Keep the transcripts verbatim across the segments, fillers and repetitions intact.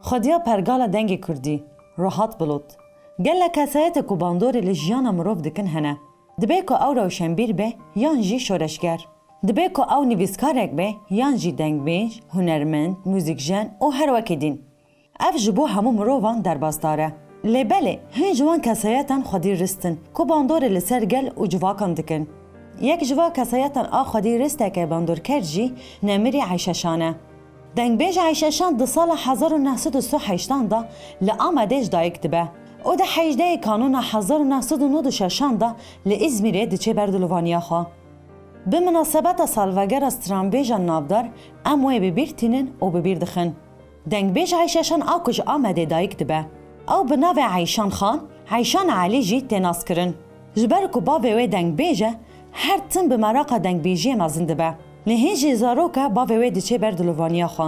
Xwediya pergala dengê kurdî, Rehat Bulut. Gelek kesayetê ku bandorê li jiyana mirov dikin hene. Dibe ku ew rewşenbîr be yan jî şoreşger. Dibe ku ew nivîskarek be yan jî dengbêj, hunermend, muzîkjen û her wekî din. Ev ji bo hemû mirovan derbasdar e. Lê belê, hin ji wan kesayetan xwedî rist in, ku bandorê li ser gel û civakan dikin. Yek ji van kesayetan a xwedî risteke bandorker jî nemirî Eyşe Şan e. Dengbêj Eyşe Şan di sala hezar û neh sed û sî û heştan de li Amedê ji dayik dibe û di hejdehê Kanûna hezar û neh sed û nod û şeşan de li Îzmîrê diçe ber dilovaniya xwe. Bi minasebeta salvegera stranbêja navdar em wê bi bîr tînin û bi bîr dixin. Dengbêj Eyşe Şan a ku ji Amedê dayik dibe. Ew bi navê Eyşan Xan, Eyşan Elî jî tê naskirin. Ji ber ku bavê wê dengbêj e, her tim bi meraqa dengbêjiyê mezin dibe. Lê hîn jî zarok e bavê wê diçe ber dilovaniya xwe.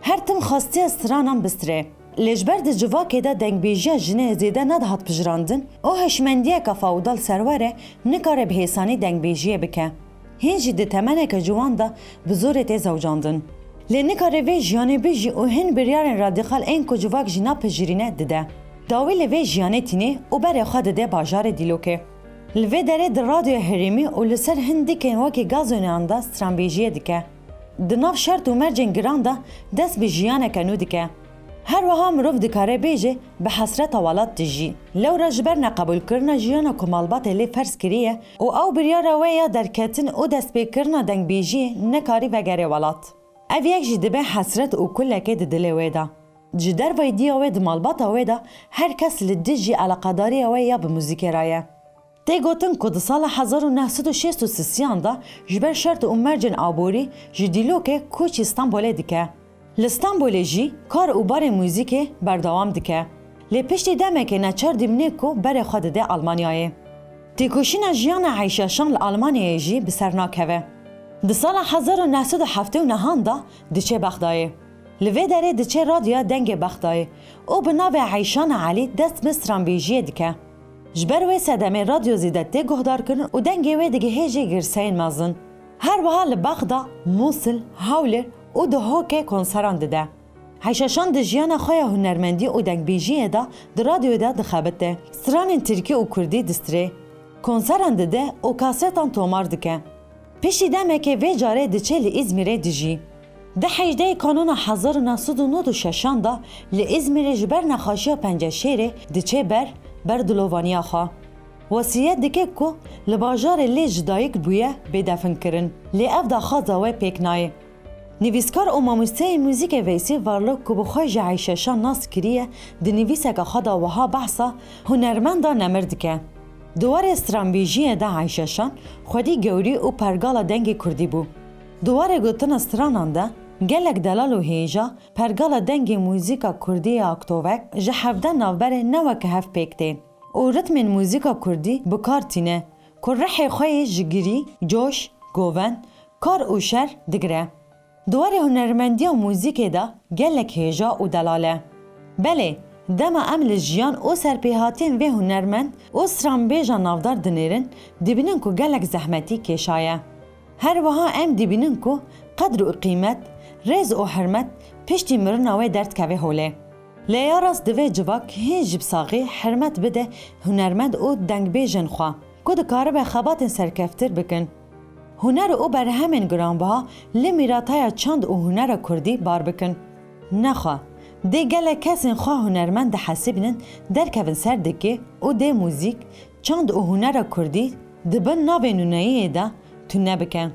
Her tim xwestiye stranan bistrê. Lê ji ber di civakê de dengbêjiya jinê zêde nedihate pijirandin û hişmendiyeke feodal serwer e, nikare bi hêsanî dengbêjiyê bike. Hîn jî di temeneke ciwan de bi zorê tê zewcandin. Lê nikare vê jiyanê bijî û hin biryarên radîkal ên ku civak jî napijirîne dide. Dawî li vê jiyanê tîne û berê xwe dide bajarê Dîlokê. Li vê derê di radyoya herêmî û li ser hin dîkên wekî gazonê anda stranbêjiyê dike. Di nav şert û mercên giran de dest bi jiyaneke nû dike. Her wiha mirov dikare bêje bi hesreta welat dijî. Lewra ji ber neqebûlkirina jiyana ku malbatê lê ferz kiriye û ew biryara wê ya derketin û destpêkirina dengbêjiyê nekarî vegere welat. Ev yek jî dibe hesret û kulekê di dilê wê de. Ji dervayî diya wê di malbata wê de her kes li dijî eleqedariya wê ya bi muzîkê re ye. Tê gotin ku di sala hezar û neh sed û şêst û sisiyan de ji ber şert û mercên aborî ji Dîlokê koçî Stenbolê dike. Li Stenbolê jî kar û barê muzîkê berdewam dike. Lê piştî demekê neçar dimîne ku berê xwe dide Almanyayê. Têkoşîna jiyana Eyşe Şan li Almanyayê jî bi ser nakeve. Di sala hezar û neh sed û heftê û nehan de diçe Bexdayê. Li vê derê diçe radyoya Dengê Bexdayê û bi navê Eyşana Elî dest bi stranbêjiyê dike. Ji ber wê sedemê radyo zêde tê guhdarkirin û dengê wê digihêje girseyên mezin. Her wiha li Bexda, Mûsil, Hewlêr û Dihokê konseran dide. Eyşe Şan di jiyana xwe ya hunermendî û dengbêjiyê de di radyoyê de dixebite, stranên tirkî û kurdî distrê, konseran dide û kasetan tomar dike. Piştî demekê vê carê diçe li Îzmîrê dijî. Di hejdehê Kanûna hezar û neh sed û nod û şeşan de li Îzmîrê ji ber nexweşiya penceşêrê diçe ber, ber dilovaniya xwe. Wesiyet dike ku li bajarê lê ji dayik bûye bê definkirin, lê ev daxwaza wê pêk nayê. Nivîskar û mamosteyê muzîkê Veysî Varlok ku bi xwe jî Eyşe Şan nas kiriye, di nivîseke xwe de wiha behsa hunermenda nemir dike. Di warê stranbêjiyê de Eyşe Şan xwedî gewrî û pergala dengê kurdî bû. Di warê gotina stranan de gelek delal û hêja pergala dengê muzîka kurdî ya Aktovek ji hevdeh navberê ne weke hev pêk tên û ritmên muzîka kurdî bi kar tîne ku rihê xwe yê ji girî, coş, govend, kar û şer digire. Di warê hunermendiya muzîkê de gelek hêja û delal e. Belê, dema em li jiyan û serpêhatiyên vê hunermend û stranbêja navdar dinêrin, dibînin ku gelek zehmetî kêşaye. Her wiha em dibînin ku qedr û qîmet, rêz û hirmet piştî mirina wê derdikeve holê. Lê ya rast divê civak hîn jî bi saxî hirmet bide hunermend û dengbêjên xwe ku dikaribe xebatên serkeftir bikin. Huner û berhemên giranbiha li mîrataya çand û hunera kurdî bar bikin. Nexwe, dê gelek kesên xwe hunermend dihesibînin derkevin ser dikê û dê muzîk, çand û hunera kurdî di bin navê nûneyiyê de tune bike.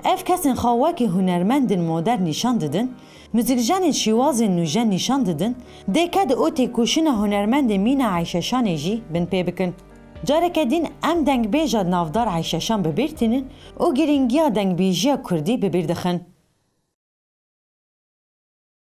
Ev kesên xwe wekî hunermendên modern nîşan didin, muzîkjenên şîwazên nûjen nîşan didin, dê ked û têkoşîna hunermendê mîna Eyşe Şanê jî binpê bikin. Careke din em dengbêja navdar Eyşe Şan bi bîr tînin û girîngiya dengbêjiya kurdî bi bîr dixin.